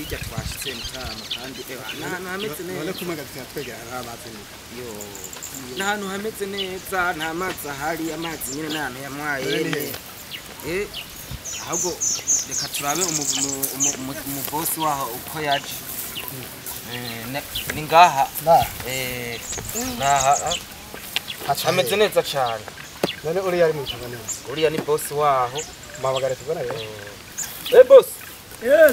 Hirya twashitse mutama kandi n'ahantu hameze neza. None kumaga twegera amazi ni. Yo. N'ahantu hameze neza nta mazi ahari amazi nyine n'ahantu yamwaye. Ahubwo reka turabe umubosi waho uko yaje. Ni ngaha. Ngaha. Hameze neza cyane. None uriya ari mu bitanga neza. Uriya ni boss waho. Mabagare tugana rero. Boss.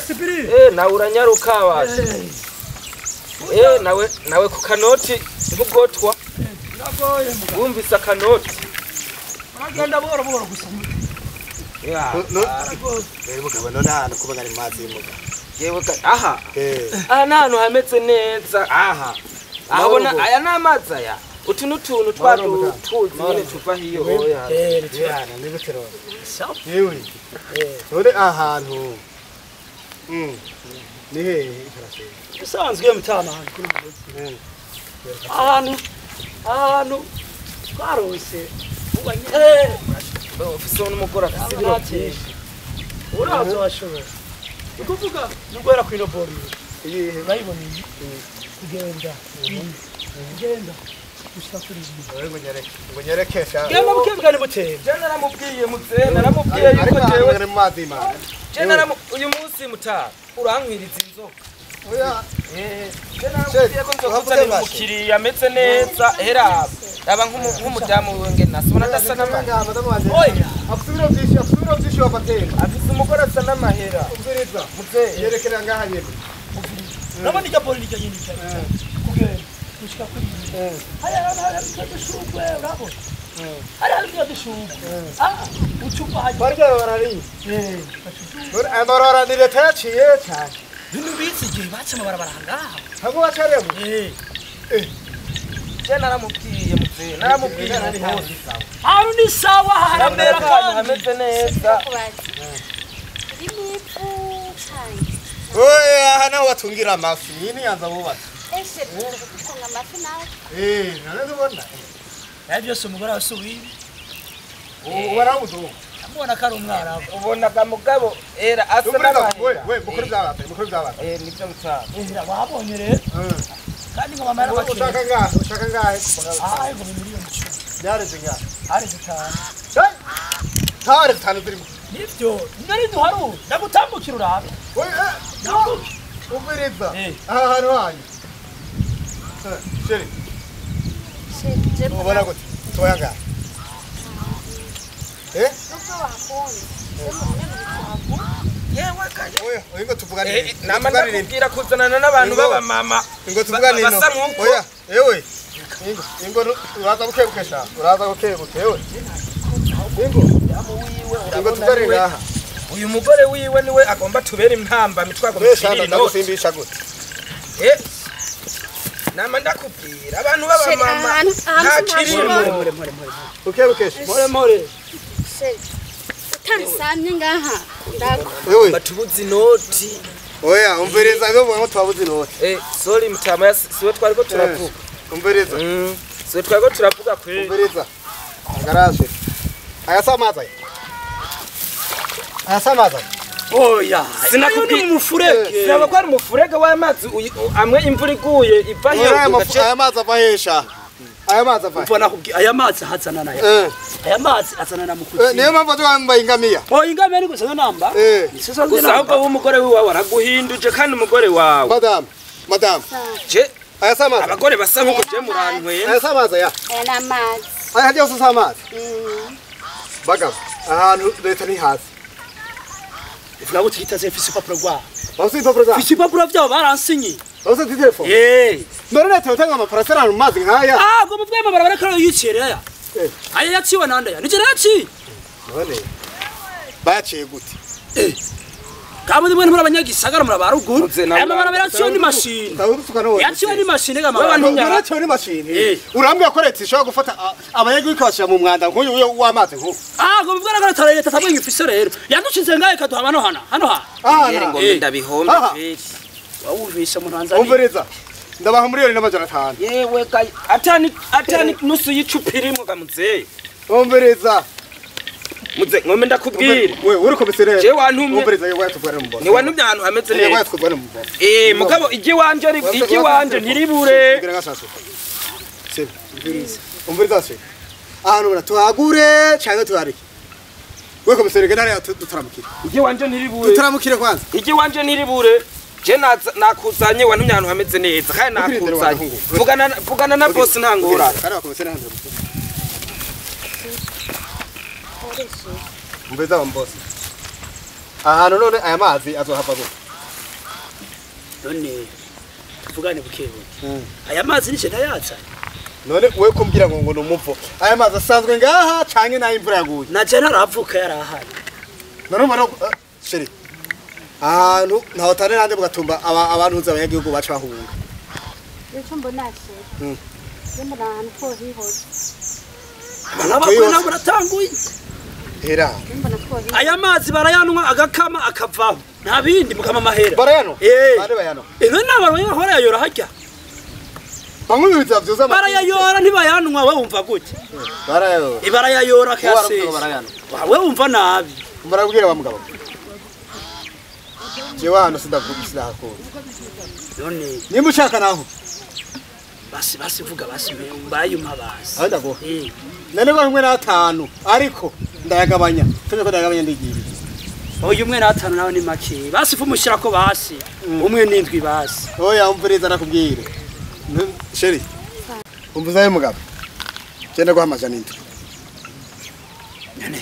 Sipiri. Nawe uranyaruka waje. Nawe ku kanoti nk'ubwotwa. Nagoye mugabo. Wumvise akanoti. Uragenda buhoro buhoro gusa. Ya. Mugabo none ahantu kuba ari mazi y'umuga. Yewe aha. Aha n'ahantu hameze neza. Aha. Ahabona aya n'amazi aya. Utu n'utuntu twadutuzi nyine tuva hiyo oya. Yana ni gutero. Yewe. None ahantu. Ni hehe ikarashe? Bisanzwe mutama ahantu kuno. Ahantu twarose ubanye. Ufise n'umugore afise ibiro byinshi. Urazo washobora. Ukuvuga nugwera kwino bori. Iyihe bayibonye. Kugenda. Kugenda. Ngo nyerekesha. Genda mukebwa ni buteye. Je naramubwiye muze naramubwiye yuko jewe ni mazi imana. Je naramu uyu munsi muta urankwiriza inzoka. Oya. Je naramubwiye ko nzokuzanira umukiriya ameze neza hera. Aba nk'umudamu wenge nasubona adasa n'amahera. Oya. Afite byinshi wabatera. Afite umugore asa n'amahera. Umviriza. Muze yerekera ngaha nyene. Nabona ijya bori rijya nyine cyane. Kugenda. Gushika kuri haya haya dushugwe urabona haya dushugwe ucupa haya barya barari amarara ni leta yaciye cyane bino bitse igihe baca amabarabara ngaha ntabwo bacaremo je naramubwiye muze naramubwiye ahantu ni sawa haramera kandi hameze neza oya aha naho batungira amafi nyine yanza bubatse Ese gutunga amafi nawe. None ndubona. Naye byose umugore asubiye. Ubara muzo. Amubona ko ari umwarabu. Ubona mugabo era asa n'amahera. We mukuru byabata, mukuru byabata. Nibyo mutaba. Era wabonye rero. Kandi ngo mama yarabakira. Ushaka ngahe? Ushaka ngahe? Ngo miliyoni 10. Yareze ngahe? Ari zitanu. Tare zitanu zirimo. Nivyo, nari duharu. Ndagutambukira urabe. We umviriza. Aha hantu hanyu. Sheri. Sheri, ubona gute? Toya ngahe? Nubwo wakunda. Yewe kaje. Oya, ingo tuvugane. Nama ndakubwira kuzanana n'abantu baba mama. Ingo tuvugane ino. Oya, ewe. Ingo uraza bukebukesha. Uraza bukebuke ewe. Ingo. Ingo tuvugane ngaha. Uyu mugore wiwe niwe agomba tubera impamba mitwago mitwirire no. Gute? Nama ndakubwira abantu baba mama nta kirimo. Ukebukesha. More more. Utansamye ngaha. Wewe batubuze inoti. Oya, umvereza ngo ngo twabuze inoti. Sorry mutama siwe twariko turavuga. Umvereza. Siwe twariko turavuga kwe. Umvereza. Garage. Aya samaza. Aya samaza. Oya, sinakubwiye umufurege. Sinaba ko ari umufurege w'amazi amwe imvura iguye iva hiyo. Aya mazi ava hesha. Aya mazi ava. Ubona nakubwiye aya mazi hazana nayo. Aya mazi azana na mukuzi. Niyo mpamvu twambaye ingamiya. Oh, ingamiya ni gusa namba. Gusa ahubwo w'umugore wiwawe araguhinduje kandi umugore wawe. Madam, madam. Je aya samazi. Abagore basa nkuko je murantwe. Aya samazi ya. Aya namazi. Aya hajya usa amazi. Bagabo, ahantu leta ni hasi. Ivuga ngo tuyitaze mfise ipapuro rwa. Bafise ipapuro za. Mfise ipapuro vyabo baransinye. Bafise telefone. None leta yotanga amaparasera mu mazi nkaya. Ngo muvye amabarabara ko yicira ya. Aya yaciwe nande ya. Nije yaciye. None bayaciye gute? Kamwe mwe muri abanyagisagara muri abaruguru. Aya mabarabara yaciwe ni mashini. Yaciwe ni mashini ga mabara. Yaciwe ni mashini. Urambye ko leta ishobora gufata abanyagihugu ikabashira mu mwanda nk'uyu w'amazi nk'uyu. Ngo muvugana ko leta leta tabwe ngifise rero. Yadushize ngaye kaduha hano hano. Hano ha. Ngo ndabihombe kweli. Wawumvise mu Tanzania. Umviriza. Ndabaha miliyoni 500. Yewe atani nusu y'icupa irimo gamuzeye. Umviriza. Muze ngome ndakubwira. Wewe uri komisere. Je wantumye. Umviriza yewe tuvugane mu boss. Ni wantumye ahantu hameze neza. Yewe tuvugane mu boss. Mugabo igi wanje igi wanje ntiribure. Sebe, umviriza. Umviriza se. Ahantu bora tuhagure canke tuharike. Wewe komisere genda dutaramukire. Igi wanje ntiribure. Dutaramukire kwanza. Igi wanje ntiribure. Je nakuzanye wantumye ahantu hameze neza kandi nakuzanye. Vugana na boss ntangora. Kandi bakomesere hanze. Umviriza wa boss. Ahantu none aya mazi azohava gute? None tuvugane bukebuke. Aya mazi nije ndayazanye. None wewe kumbwira ngo ngo numuvo. Aya mazi asanzwe ngaha canke nayo imvura yaguye. Naje naravuka yarahari. None mara sheri. Ahantu ntaho tane nande bugatumba abantu z'abanyagihugu baca bahunga. Ico mbona chéri. Mbona ahantu ko hihoze. Abakwe baratanguye. Hera. Aya mazi barayanwa agakama akavaho. Nta bindi mukama mahera. Barayanwa? Bari bayanwa. None n'abantu bahora yayora harya. Bamwe biza vyoza barayayora ntibayanwa we wumva gute? Barayayora. Barayayora kase. Wewe wumva nabi. Barabwira wa mugabo. Jewe hano sindavuga sinahakunda. None nimba ushaka naho. Basi vuga basi mbayuma basi. Aho ndago. None ko rumwe n'atanu ariko ndayagabanya. Tuje ko ndayagabanya ndigiriye. Oya umwe n'atanu nawe ni make. Basi fumushyira ko basi. Umwe n'indwi basi. Oya umviriza nakubwire. Sheri. Umvuza mugabo. Genda guha amajana indwi. None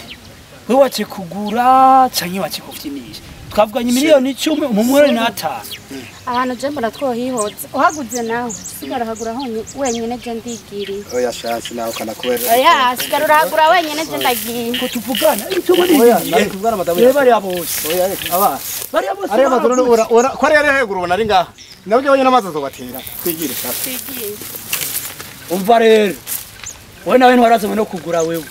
wewe wace kugura canke wace kuvyinisha? Twavuganye miliyoni 10 umumwe n'atanu. Ahantu je mbona twohihoze. Uhaguze nawe sigara hagura honye wenyene je ndigiriye. Oya shansi nawe kana kubera. Oya sigara urahagura wenyene je ndagiye. Ko tuvugana icyo bari. Oya nari kuvugana madamu. Reba bari abose. Oya reka. Aba. Bari abose. Ari amazu none ora ko ari yari heguru ubona ari ngaha. Nabyo wenyene amazi azobatera. Twigire shansi. Twigire. Umva rero. Wewe nawe ntwarazwe no kugura wewe.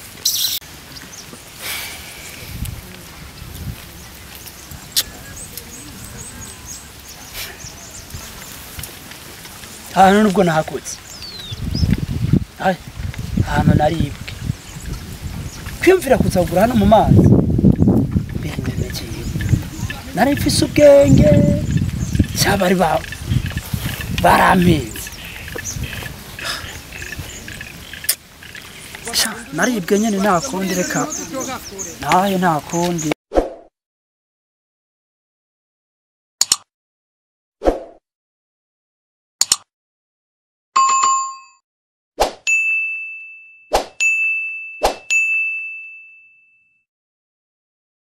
Ahantu nubwo nahakotse. Ai, ahantu naribwe. Kwiyumvira kuza kugura hano mu mazi. Binyemekeye. Nari mfise ubwenge. Cyabari ba barampenze. Naribwe nyene nta kundi reka. Naye nta kundi.